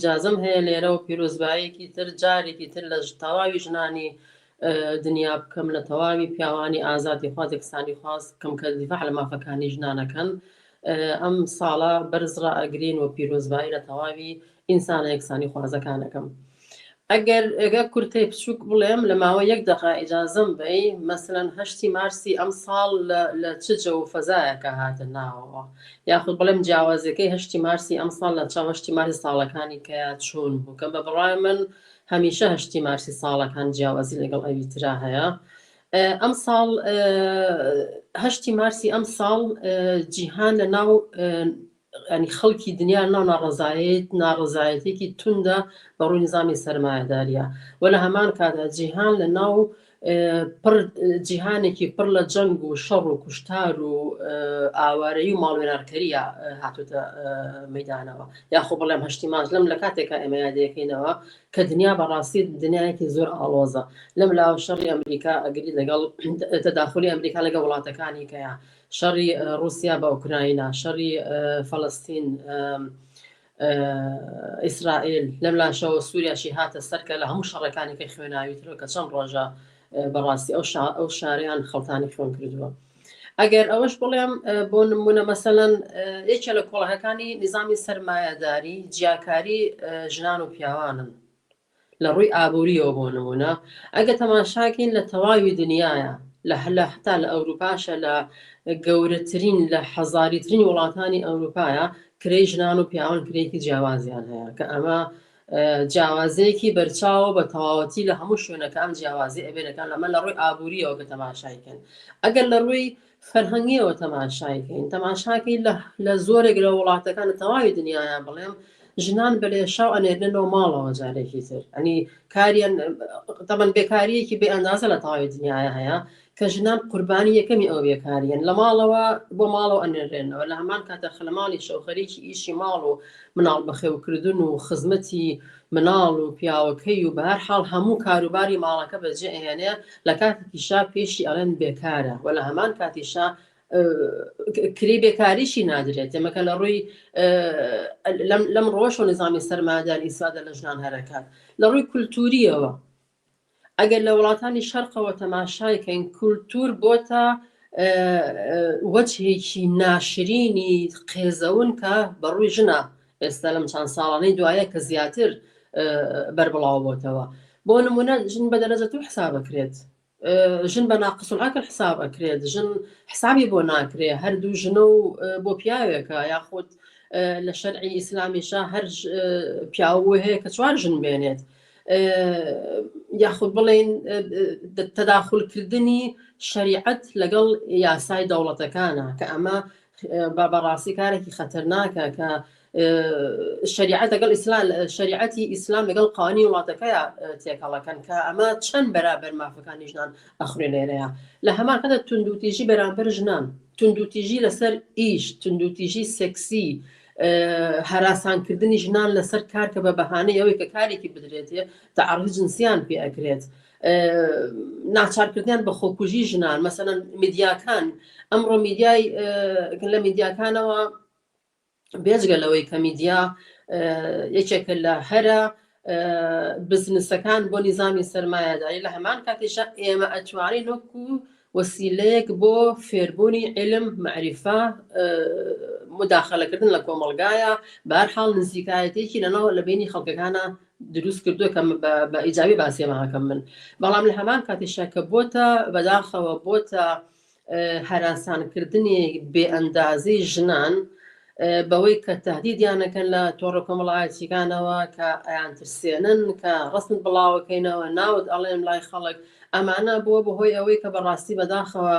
ئیجازەم هەیە لێرەوە پیرۆزباییەکی تر جارێکی تر لە تەواوی ژنانی دنیا بکەم لە تەواوی پیاوانی ئازادی خواز یەکسانی خواز بکەم کە دیفاع لە مافەکانی ژنانەکەن ئەم ساڵە بەرز ڕائەگرین و پیرۆزبایی لە تەواوی ئینسانە یەکسانی خوازەکانەکەم. ئەگەر ئێگە کورتەی بچووک بڵێم لە ماوەی یەک دەقە ئیجازەم بەی مەسەلەن هەشتی مارسی ئەمساڵ لە لە چ جەو و فەزایەکە هاتە ناوەوە یاخود بڵێم جیاوازیەکەی هەشتی مارسی ئەمساڵ لە چاو هەشتی مارسی ساڵەکانی کەیا چۆن بوو کە بە بڕوای من هەمیشە هەشتی مارسی ساڵەکان جیاوازی لەگەڵ ئەوی ترا هەیە ئەمساڵ هەشتی مارسی ئەمساڵ جیهان لە ناو ینی خەڵکی دنیا ناو ناڕەزایەت ناڕەزایەتێکی توندە بە ڕووی نظامی سەرمایەداریە و لە هەمان کاتدا جیهان لە ناو پڕ جیهانێکی پڕ لە جەنگ و شەڕ و کوشتار و ئاوارەیی و ماڵوێرانکەریە هاتوتە مەدانەوە یاخۆ بڵێم هەشتی مارس لەم لە کاتێکا ئێمە یادەکەینەوە کە دنیا بەڕاستی دنیایەکی زۆر ئاڵۆزە لەم لاوە شەڕی ئەمریکا ئەگری لەگەڵ تەداخلی ئەمریکا لەگەڵ وڵاتەکانی کەیە شەڕی ڕووسیا بە ئۆکراینا، شەڕی فەڵەستین، ئیسرائیل، لەم لاشەوە سووریاشی هاتە سەر کە لە هەموو شەڕەکانی کە خوێناویترەوە کە چەند ڕۆژە بەڕاستی ئەو ئەو شاریان خەڵتانی خوێن کردووە. ئەگەر ئەوەش بڵێم بۆ نمونە مەسەلەن یەکێ لە کۆڵەکەکانی نظامی سەرمایەداری جیاکاری ژنان و پیاوانن لە ڕووی ئابووریەوە بۆ نموونە ئەگە تەماشاکەین لە تەواوی دنیاە لە هەلە هەتا لە ئەوروپاشە لە گەورەترین لە حەزاریترین وڵاتانی ئەوروپایە کرێی ژنان و پیاوان کرێکی جیاوازیان هەیە کە ئەمە جیاوازەیەکی بەرچاوە بە تەواوەتی لە هەموو شوێنەکە ئەم جیاوازی ئەبێنەکان لەمە لە ڕووی ئابووریەوە کە تەماشایکەن ئەگەر لە ڕووی فەرهەنگیەوە تەماشای کەین تەماشاکەی لە لە زۆرێک لە وڵاتەکان لە تەواوی دنیایا بڵێم ژنان بە لێشاو ئەنێرنەوە ماڵەوە جارێکی تر ئەنی کاریان تەمەن بێکاریەکی بێ ئەندازە لە تەواوی دنیاە هەیە کە ژنان قوربانی یەکەمی ئەو بێکاریان لە ماڵەوە بۆ ماڵەوە ئەنێرێنەوە لە هەمان کاتە خەلەماڵی شەوخەریکی ئیشی ماڵ و مناڵ بەخێوکردن و خزمەتی مناڵ و پیاوەکەی و بەهەر حاڵ هەموو کاروباری ماڵەکە بەجێ ئەهێنێ لە کاتێکیشا پێشی ئەڵێن بێکارە و لە هەمان کاتیشا کرێی بێکاریشی نادرێت ئێمەکە لە ڕووی لەم ڕۆژ و نظامی سەرمادار ئیسادە لە ژنان هەرەکات لە ڕووی کولتوریەوە ئەگەر لە وڵاتانی شەرقەوە تەماشای کەین کولتور بۆتە وەجهێکی ناشرینی قێزەون کە بەڕووی ژنە ئێستا لەم چەند ساڵانەی دوایە کە زیاتر بەربڵاو بۆتەوە بۆ نمونە ژن بە دەرەجە تو حساب ئەکرێت ژن بە ناقص العقل حساب ئەکرێت ژن حسابی بۆ ناکرێ هەردوو ژنە و بۆ پیاوێکە یاخود لە شەرعی ئیسلامیشا هەر پیاو هەیە کە چوار ژن بێنێت یاخود بڵێن تەداخلکردنی شەریعەت لەگەڵ یاسای دەوڵەتەکانە کە ئەمە بە بەڕاستی کارێکی خەتەرناکە کە شەریعەت لەگەڵ ئیسلام شەریعەتی ئیسلام لەگەڵ قوانی وڵاتەکەی تێکەڵەکەن کە ئەمە چەند بەرابەر مافەکانی ژنان ئەخورێ لێرەیە لە هەمان کاتدا توندوتیژی بەرامبەر ژنان توندوتیژی لەسەر ئیش توندوتیژی سێکسی هەراسانکردنی ژنان لەسەر کار کە بە بەهانەی ئەوەی کە کارێکی بدرێتێ تەعەڕی جنسیان پێ ئەکرێت ناچارکردیان بە خۆکوژی ژنان مەسەلەن میدیاکان ئەمڕۆ میدیای لە میدیاکانەوە بێجگە لەوەی کە میدیا یەکێکە لە هەرە بزنسەکان بۆ نیزامی سەرمایەداری لە هەمان کاتیشا ئێمە ئەتوانین وەکو وەسیلەیەک بۆ فێربوونی علم معریفە مداخلەکردن لە کۆمەڵگایە بەهەرحاڵ نزیکایەتێکی لەناو لە بینی خەڵکەکانە دروست کردووە کە بە ئیجابی باسیێماکەم من بەڵام لە هەمان کاتیشا کە بۆتە بەداخەوە بۆتە هەراسانکردنی بێ ئەندازەی ژنان بەوەی کە تهدیدیانەکەن لە تۆڕە کۆمەڵایەتیەکانەوە کە ئەیانترسێنن کە ڕسمت بڵاوەکەینەوە ناوت ئەڵێن لای خەڵک ئەمانە بووە بەهۆی ئەوەی کە بەڕاستی بەداخەوە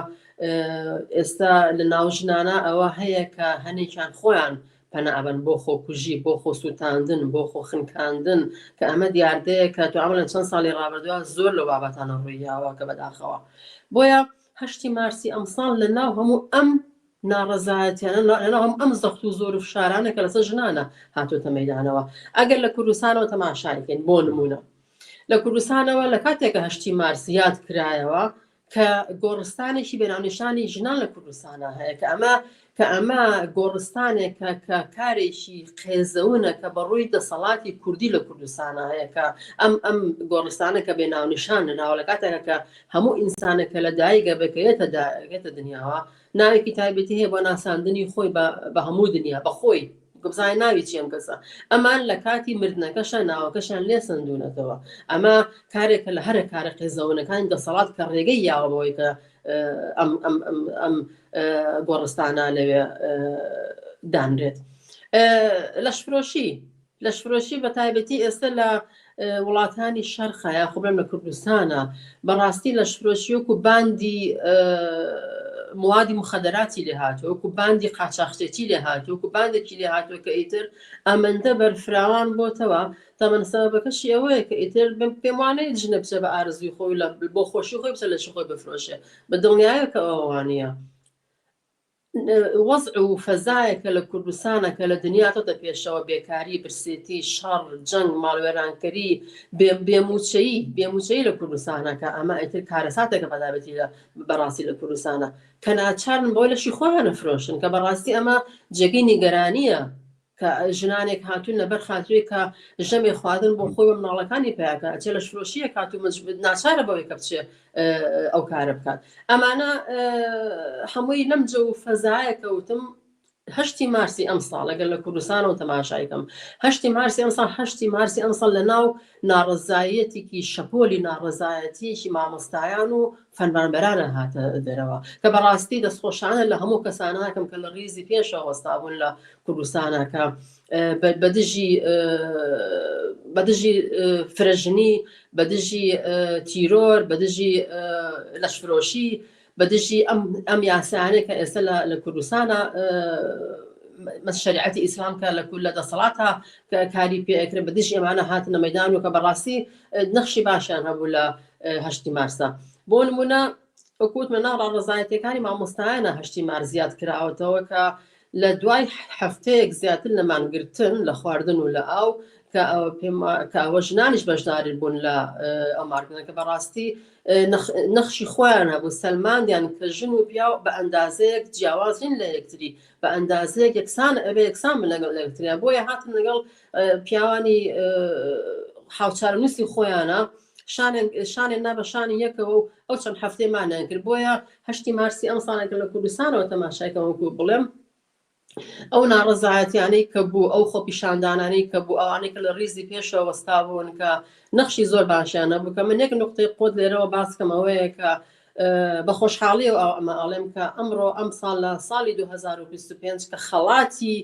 ئێستا لە ناو ژنانە ئەوە هەیە کە هەنێکیان خۆیان پەنا ئەبەن بۆ خۆکوژی بۆ خۆسووتاندن بۆ خۆخنکاندن کە ئەمە دیاردەیە کە تو عملەن چەند ساڵی ڕابردووە زۆر لەو بابەتانە ڕوویاوە کە بەداخەوە بۆیە هەشتی مارسی ئەمساڵ لە ناو هەموو ئەم ناڕەزایەتیانە لە ناو هەموو ئەم زەخت و زۆر و فشارانە کە لەسەر ژنانە هاتۆتە مەیدانەوە ئەگەر لە کوردستانەوە تەماشایکەین بۆ نمونە لە کوردستانەوە لە کاتێکە هەشتی مارس یاد کرایەوە کە گۆڕستانێکی بێناونیشانی ژنان لە کوردستانە هەیە کە ئەمە. کە ئەمە گۆڕستانێکە کە کارێکی قێزەونە کە بە ڕووی دەسەڵاتی کوردی لە کوردستانە هەیە کە ئەم ئەم گۆڕستانە کە بێ ناونیشان نراوە لە کاتێکە کە هەموو ئینسانێک کە لە دایکە بکەوێتە دایکێتە دنیاوە ناوێکی تایبەتی هەیە بۆ ناساندنی خۆی بە هەموو دنیا بە خۆی بزانین ناوی چی ئەم کەسە ئەمان لە کاتی مردنەکەشە ناوەکەشیان لێ سندونەتەوە ئەمە کارێکە لە هەرە کارە قێزەونەکانی دەسەڵات کە ڕێگەی یاوە بەوەی کە ئەم ئەم ئەم ئەم گۆڕستانە لەوێ دانرێت. لەشفرۆشی لەشفرۆشی بە تایبەتی ئێستا لە وڵاتانی شەرخە یاخۆ بڵێم لە کوردستانە بەڕاستی لەشفرۆشی وەکو باندی موادی مخدراتی لێ هاتووە وەکو باندی قاچاخچێتی لێ هاتووە وەکو باندێکی لێ هاتووە کە ئیتر ئەمەندە بەرفراوان بۆتەوە تەمەن سەبەبەکەشی ئەوەیە کە ئیتر پێم وانەیە ژنە بچێ بە ئارەزووی خۆی لە بۆ خۆشی خۆی بچێ لەشی خۆی بفرۆشێ بە دڵنیایە کە ئەوە وانە وەزع و فەزایەکە لە کوردستانە کە لە دنیا تۆتە پێشەوە بێکاری برسێتی شەڕ جەنگ ماڵوێرانکەری بێموچەیی بێموچەیی لە کوردستانە کە ئەمە ئیتر کارەساتێکە بەتایبەتی لە بەڕاستی لە کوردستانە کە ناچارن بۆی لەشی خۆیان فرۆشن کە بەڕاستی ئەمە جێگەی نیگەرانیە کە ژنانێک هاتوون لەبەر خاترێک کە ژەمێ خواردن بۆ خۆی و مناڵەکانی پیاکە ئەچێ لە شرۆشیە کات و ناچارە بەوەی کە بچێ ئەو کارە بکات ئەمانە هەمووی لەم جە و فەزایە کەوتم هەشتی مارسی ئەم ساڵ ئەگەر لە کوردستانەوە تەماشای کەم هەشتی مارسی ئەم ساڵ هەشتی مارسی ئەم ساڵ لە ناو ناڕەزایەتێکی شەپۆلی ناڕەزایەتیەکی مامۆستایان و فەرمانبەرانە هاتە دەرەوە کە بەڕاستی دەستخۆشانە لە هەموو کەسانەکەم کە لە ڕیزی پێشەوە وەستابوون لە کوردستانە کە بەدژی بەدژی فرەژنی بەدژی تیرۆر بەدژی لەشفرۆشی بەدژی ئەم ئەم یاسایانەی کە ئێستا لە کوردستانە شریعەتی ئیسلام کە لە کول لە دەسەڵاتە کە کاری پێ ئەکرێت بە دژی ئەمانە هاتنە مەدان و کە بەڕاستی نەخشی باشیان هەبوو لە هەشتی مارسا بۆ نمونە وەکوتمە ناو ڕاڕەزایەتەکانی مامۆستایانە هەشتی مار زیاد کراوەتەوە کە لە دوای هەفتەیەک زیاتر لە مانگرتن لە خواردن و لە ئاو کە کە ئەوە ژنانیش بەشداری بوون لە ئەو مارگرتنە کە بەڕاستی نەخشی خۆیان هەبوو سەلماندیان کە ژن و پیاو بە ئەندازەیەک جیاوازین لە یەکتری بە ئەندازەیەک یەکسان ئەبێ یەکسان بن لەگەڵ یەکتریان بۆیە هاتن لەگەڵ پیاوانی هاوچارەنووسی خۆیانە شانێن نا بە شانی یەکەوە و ئەو چەند هەفتەی مانیان کرد بۆیە هەشتی مارسی ئەم ساڵێکە لە کوردستانەوە تەماشای کەم وەکو بڵێم ئەو ناڕەزایەتیانەی کە بوو ئەو خۆپیشاندانانەی کە بوو ئەوانەی کە لە ڕیزی پێشەوە وەستا بوون کە نەخشی زۆر باشیان نەبوو کە من یەک نقطەی قوت لێرەوە باس کەم ئەوەیە کە بە خۆشحاڵیەوە ئەو ئەمە ئەڵێم کە ئەمڕۆ ئەم ساڵ لە ساڵی 2025 کە خەڵاتی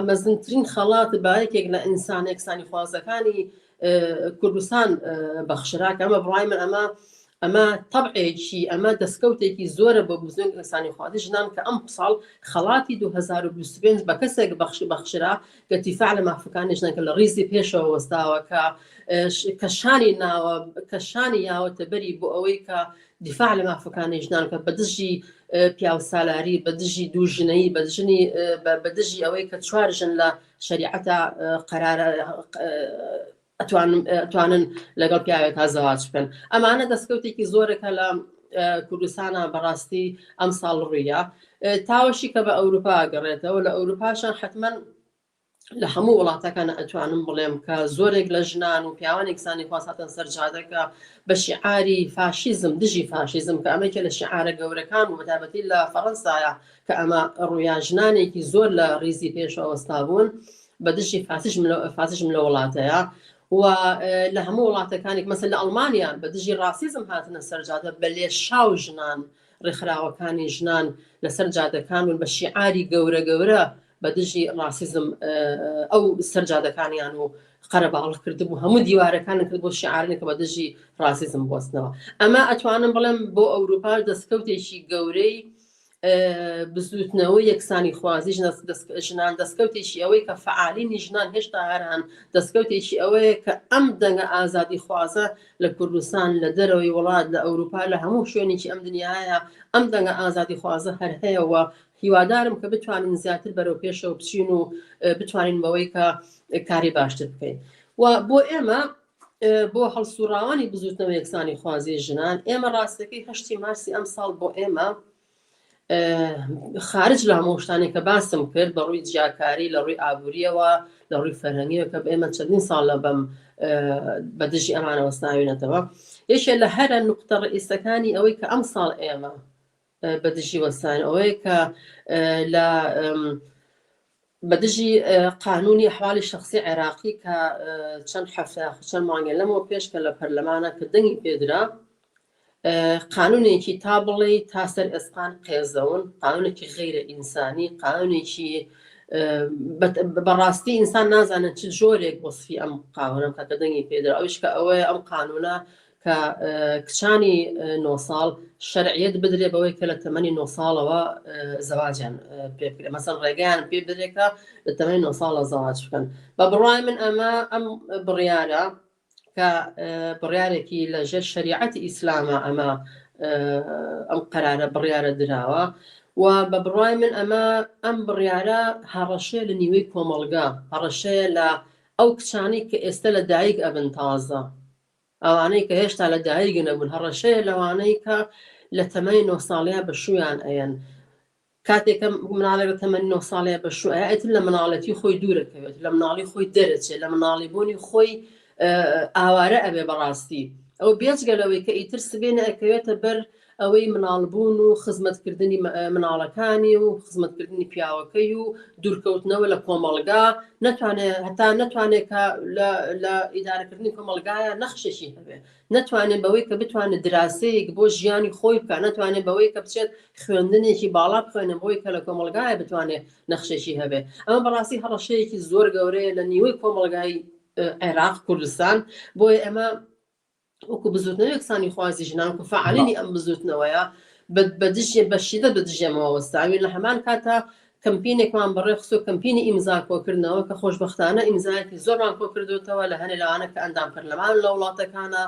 مەزنترین خەڵات بە یەکێک لە ئینسان یەکسانی خوازەکانی کوردستان بەخشرا کە ئەمە بڕای من ئەمە ئەمە تەبعێکی ئەمە دەستکەوتێکی زۆرە بۆ بزوێن ئینسانی خوازی ژنان کە ئەم ساڵ خەڵاتی 2025 بە کەسێک بەخش بەخشرا کە دیفاع لە مافەکانی ژنان کە لە ڕیزی پێشەوە وەستاوە کە کە شانی ناوە کە شانی یاوەتە بەری بۆ ئەوەی کە دیفاع لە مافەکانی ژنان کە بە دژی پیاوسالاری بە دژی دوو ژنەی بە دژنی بە دژی ئەوەی کە چوار ژن لە شەریعەتە قەرارە ئەتوانن لەگەڵ پیاوێک زەواج بکەن ئەمانە دەستکەوتێکی زۆرەکە لە کوردستانە بەڕاستی ئەم ساڵ ڕوویە تاوەشی کە بە ئەوروپا گەڕێتەوە لە ئەوروپاشان حتمما لە هەموو وڵاتەکان ئەتوانم بڵێم کە زۆرێک لە ژنان و پیاوانی یەکسانی خواز هاتن سەر جادەکە بە شیعاری فاشیزم دژی فاشیزم کە ئەمەکە لە شیعارە گەورەکان و بەتابەتی لە فەڕەنسایە کە ئەمە ڕوویا ژنانێکی زۆر لە ڕیزی پێشەوە وەستابوون بە دژی فاسیشم لە وڵاتەیە و لە هەموو وڵاتەکانێک مەسە لە ئەڵمانیا بە دژی ڕاسیزم هاتنە سەرجادە بە لێشاو ژنان ڕێکخراوەکانی ژنان لەسەر جادەکان بوون بە شیعاری گەورە گەورە بە دژی ڕاسیزم ئەو سەر جادەکانیان و قەرەباڵغ کردبوو هەموو دیوارەکانن کرد بۆ شیعارنی کە بە دژی ڕاسیزم بوەستنەوە ئەمە ئەتوانم بڵێم بۆ ئەوروپا دەستکەوتێکی گەورەی بزووتنەوەی یەکسانیخوازی ژنان دەستکەوتێکی ئەوەی کە فەعالینی ژنان هێشتا هەر هەن دەستکەوتێکی ئەوەیە کە ئەم دەنگە ئازادیخوازە لە کوردستان لە دەرەوەی وڵات لە ئەوروپا لە هەموو شوێنێکی ئەم دنیایە ئەم دەنگە ئازادیخوازە هەر هەیە و هیوادارم کە بتوانین زیاتر بەرەو پێشەوە بچین و بتوانین بەوەی کە کاری باشتر بکەین و بۆ ئێمە بۆ هەڵسوڕاوانی بزوتنەوە یەکسانی خوازی ژنان ئێمە ڕاستەکەی هەشتی مارسی ئەم ساڵ بۆ ئێمە. خارج لە هەموو شتانێک کە باسم کرد بە ڕووی جیاکاری لە ڕووی ئابووریەوە لە ڕووی فەرهەنگیەوە کە ئێمە چەندین ساڵ لە بەم بە دژی ئەمانە وەستاوینەتەوە یەکێ لە هەرە نوقتە ڕئیسەکانی ئەوەی کە ئەم ساڵ ئێمە بە دژی وەستان ئەوەیە کە لە بە دژی قانونی ئەحوالی شخصی عێراقی کە چەند هەفتە چەند مانگێ لەمەوە پێش کە لە پەرلەمانە کە دەنگی پێدرا قانونێکی تا بڵێی تا سەر ئێسقان قێزەون، قانونێکی غەیرە ئینسانی، قانونێکی بەڕاستی ئینسان نازانێت چ جۆرێک وەسفی ئەم قانونە بکات کە دەنگی پێدرا ئەویش کە ئەوەیە ئەم قانونە کە کچانی نۆ ساڵ شەرعیەت بدرێ بەوەی کە لە تەمەنی نۆ ساڵەوە زەواجیان پێ بکرێ مەسەن ڕێگەیان پێ بدرێ کە لە تەمەنی نۆ ساڵە زەواج بکەن بە بڕوای من ئەمە ئەم بڕیارە کە بڕیارێکی لە ژێر شەریعەتی ئیسلامە ئەمە ئەم قەرارە بڕیارە دراوە و بە بڕوای من ئەمە ئەم بڕیارە هەڕەشەیە لە نیوەی کۆمەڵگا هەڕەشەیە لە ئەو کچانەی کە ئێستا لە دایک ئەبن تازە ئەوانەی کە هێشتا لە دایک نەبوون هەڕەشەیە لەوانەی کە لە تەمەنی نۆ ساڵیا بە شویان ئەیەن کاتێک کە مناڵێک لە تەمەنی نۆ ساڵەیە بە شوو ئەیا ئیتر لە مناڵێتی خۆی دوورەکەوێت لە مناڵی خۆی دەرەچێت لە مناڵی بوونی خۆی ئاوارە ئەبێ بەڕاستی ئەو بێجگە لەوەی کە ئیتر سبێنە ئەکەوێتە بەر ئەوەی مناڵبوون و خزمەتکردنی مناڵەکانی و خزمەتکردنی پیاوەکەی و دوورکەوتنەوە لە کۆمەڵگا نەتوانێت هەتا نەتوانێت کە لە ئیدارەکردنی کۆمەڵگایە نەخشێکی هەبێ نەتوانێت بەوەی کە بتوانێت دراسەیەک بۆ ژیانی خۆی بکات، نەتوانێت بەوەی کە بچێت خوێندنێکی باڵا بخوێنێت بۆی کە لە کۆمەڵگایە بتوانێت نەخشێکی هەبێت. ئەمە بەڕاستی هەڕەشەیەکی زۆر گەورەیە لە نیوەی کۆمەڵگای عێراق، کوردستان، بۆیە ئێمە وەکو بزوتنەوەی یەکسانی خوازی ژنان و فەعالینی ئەم بزوتنەوەیە بە دژی بە شیدەت بە دژی ئەمەوە وەستاوین لە هەمان کاتا کەمپینێکمان بەڕێخست و کەمپینی ئیمزا کۆکردنەوە کە خۆشبەختانە ئیمزایەکی زۆرمان کۆکردوتەوە لە هەنێ لەوانە کە ئەندام پەرلەمان لە وڵاتەکانە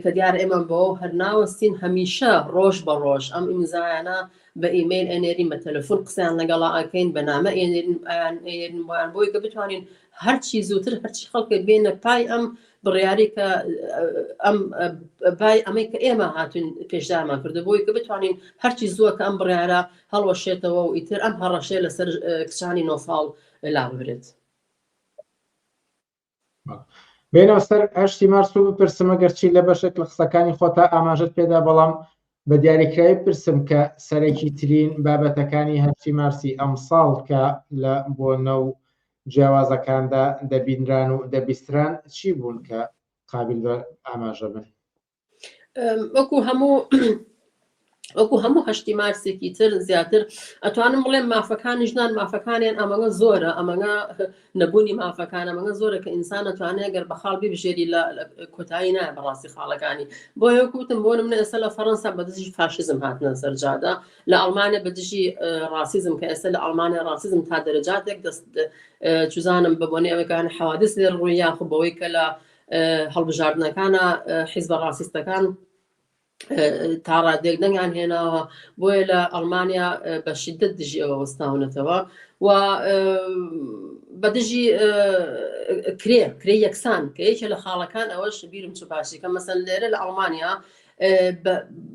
کە دیارە ئێمە بەوە هەر ناوەستین هەمیشە ڕۆژ بە ڕۆژ ئەم ئیمزایانە بە ئیمەیل ئەنێرین بە تەلەفۆن قسەیان لەگەڵا ئەکەین بە نامە ئێنێرین ئەنێرین بۆیان بۆی کە بتوانین هەرچی زووتر هەرچی خەڵکێک بێنە پای ئەم بڕیاری کە ئەم بای ئەمەی کە ئێمە هاتوین پێشدارمان کردو بۆی کە بتوانین هەرچی زووە کە ئەم بڕیارە هەڵوەشێتەوە و ئیتر ئەم هەڕەشەیە لەسەر کچانی نۆ ساڵ لاببرێت. بێنەوە سەر هەشتی مارس و بپرسم ئەگەرچی لە بەشێک لە قسەکانی خۆتا ئاماژەت پێدا بەڵام بە دیاریکراوی پرسم کە سەرەکی ترین بابەتەکانی هەشتی مارسی ئەمساڵ کە لە بۆنە و جیاوازەکاندا دەبینران و دەبیستران چی بوون کە قابیل بە ئاماژە بن؟ وەکو هەموو وەکو هەموو هەشتی مارسێکی تر زیاتر ئەتوانم بڵێم مافەکانی ژنان مافەکانیان ئەمەگە زۆرە ئەمەگە نەبوونی مافەکان ئەمەگە زۆرە کە ئینسان ئەتوانێت گەر بە خاڵ ببژێری لە کۆتایی نایە بەڕاستی خاڵەکانی بۆ وەکوتم بۆ منە ئێستا لە فەڕەنسا بە دژی فاشیزم هاتنە سەرجادە لە ئەڵمانیا بە دژی ڕاسیزم کە ئێستا لە ئەڵمانیا ڕاسیزم تا دەرەجاتێک دەست چزانم بە بۆنەی ئەوەکان حوادث لێ ڕووی یاخو بەوەی کە لە هەڵبژاردنەکانە حیزبە ڕاستیستەکان تا ڕادێک دەنگیان هێناوە بۆیە لە ئەڵمانیا بە شدت دژی ئەوە وەستاونەتەوە و بە دژی کرێ کرێ یەکسان کە یەکێ لە خاڵەکان ئەوەش بیرم چ باشیکە مەسەن لێرە لە ئەڵمانیا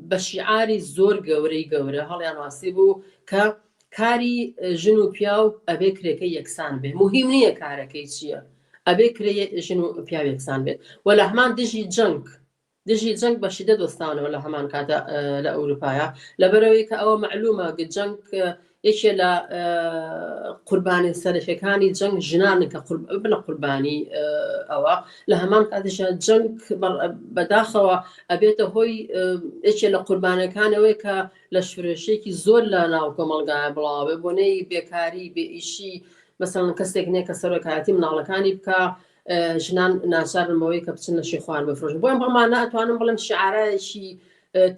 بە شیعاری زۆر گەورەی گەورە هەڵیان واسی بوو کە کاری ژن و پیاو ئەبێ کرێکەی یەکسان بێ مهم نییە کارەکەی چییە ئەبێ کرێ ژن و پیاو یەکسان بێت و لە هەمان دژی جەنگ دژی جەنگ بە شیدەت وەستاونەوە لە هەمان کاتە لە ئەوروپایە لەبەرەوەی کە ئەوە مەعلومە جەنگ یەکێ لە قوربانی سەرەکیەکانی جەنگ ژنانن کە بنە قوربانی ئەوە لە هەمان کاتیشە جەنگ بەداخەوە ئەبێتە هۆی یەکێ لە قوربانەکانەوەی کە لە شورێشێکی زۆر لە ناو کۆمەڵگایە بڵاوێ بۆنەی بێکاری بێئیشی مەسەڵەن کەسێک نییە کە سەرۆکایەتی مناڵەکانی بکە ژنان ناچارن بەوەی کە بچن لەشی خۆیان بفرۆشن بۆیان بەمانە ئەتوانم بڵێم شعارایەکی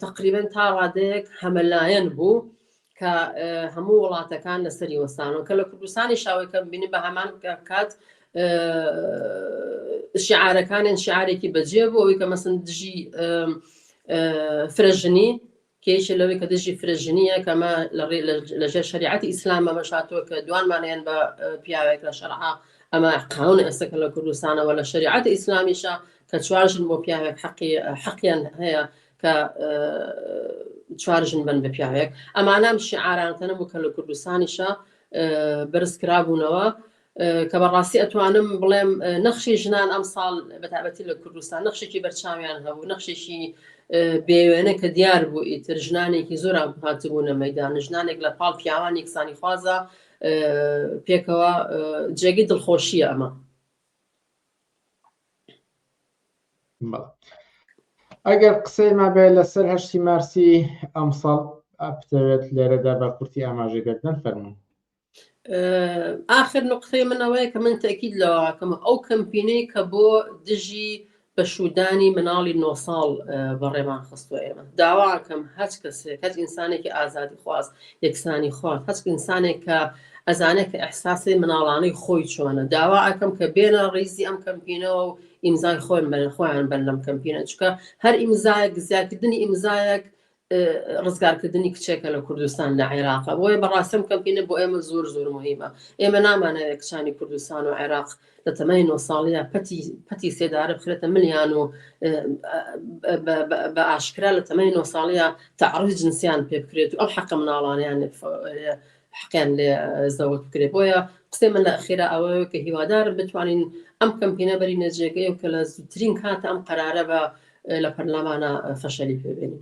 تقریبا تا ڕادەیەک هەمەلایەن بوو کە هەموو وڵاتەکان لەسەری وەستانەوە کە لە کوردستانی شاوەی کە بینی بە هەمان کات شعارەکانیان شعارێکی بەجێ بوو ئەوەی کە مەسن دژی فرەژنی کە یەکێ لەوەی کە دژی فرە ژنییە کە ئەمە لە ژێر شەریعەتی ئیسلام ئەمەش هاتووە کە دوانمان هێن بە پیاوێک لە شەرعا ئەمە قانون ئێستا کە لە کوردستانەوە لە شەریعەتی ئیسلامیشە کە چوار ژن بۆ پیاوێک حەقی حەقیان هەیە. کە چوار ژن بن بە پیاوێک. ئەمانە ئەم شیعارانەتەنە بوو کە لە کوردستانیشە بەرز کرابوونەوە کە بەڕاستی ئەتوانم بڵێم نەخشی ژنان ئەم ساڵ بەتابەتی لە کوردستان نەخشێکی بەرچاویان هەبوو، نەخشێکی بێوێنە کە دیار بوو ئیتر ژنانێکی زۆر هاتبوونە مەدان، ژنانێک لە پاڵ پیاوان یەکسانی خوازە پێکەوە، جێگەی دڵخۆشیە ئەمە. ئەگەر قسەی مابێ لەسەر هەشتی مارسی ئەمساڵ بتەوێت لێرەدا بە کورتی ئاماژەی پێ بدەن فەرموون. ئاخر نقطەی من ئەوەیە کە من تەکید لەوەکەم ئەو کەمپینەی کە بۆ دژی بەشودانی مناڵی 9 ساڵ بەڕێمان خستووە، ئێمە داواکەم هەچ کەسێک، هەچ ئینسانێکی ئازادی خواز، یەکسانی خواز، هەچ ئینسانێک کە ئەزانێت کە ئەحساسی مناڵانەی خۆی چۆنە، داوا ئەکەم کە بێنە ڕیزی ئەم کەمپینەوە و ئیمزای خۆیان بەن، خۆیان بەن لەم کەمپینە، چونکە هەر ئیمزایەک، زیادکردنی ئیمزایەک ڕزگارکردنی کچێکە لە کوردستان لە عێراق. بۆیە بەڕاستم کەمپینە بۆ ئێمە زۆر زۆر مهمە. ئێمە نامانەوێت کچانی کوردستان و عێراق لە تەمەنی 9 ساڵیە پەتی پەتی سێدارە بخرێتە ملیان و بە ئاشکرا لە تەمەنی 9 ساڵیە تەعڕیز جنسیان پێ بکرێت و ئەم حەقە مناڵانیان حەقیان لێ زەوت بکرێت. بۆیە قسەی من لە ئەخیرا ئەوەیە کە هیوادارم بتوانین ئەم کەمپینە بەرینە جێگەی و کە لە زووترین کاتە ئەم قەرارە بە لە پەرلەمانە فەشەلی پێبێنین.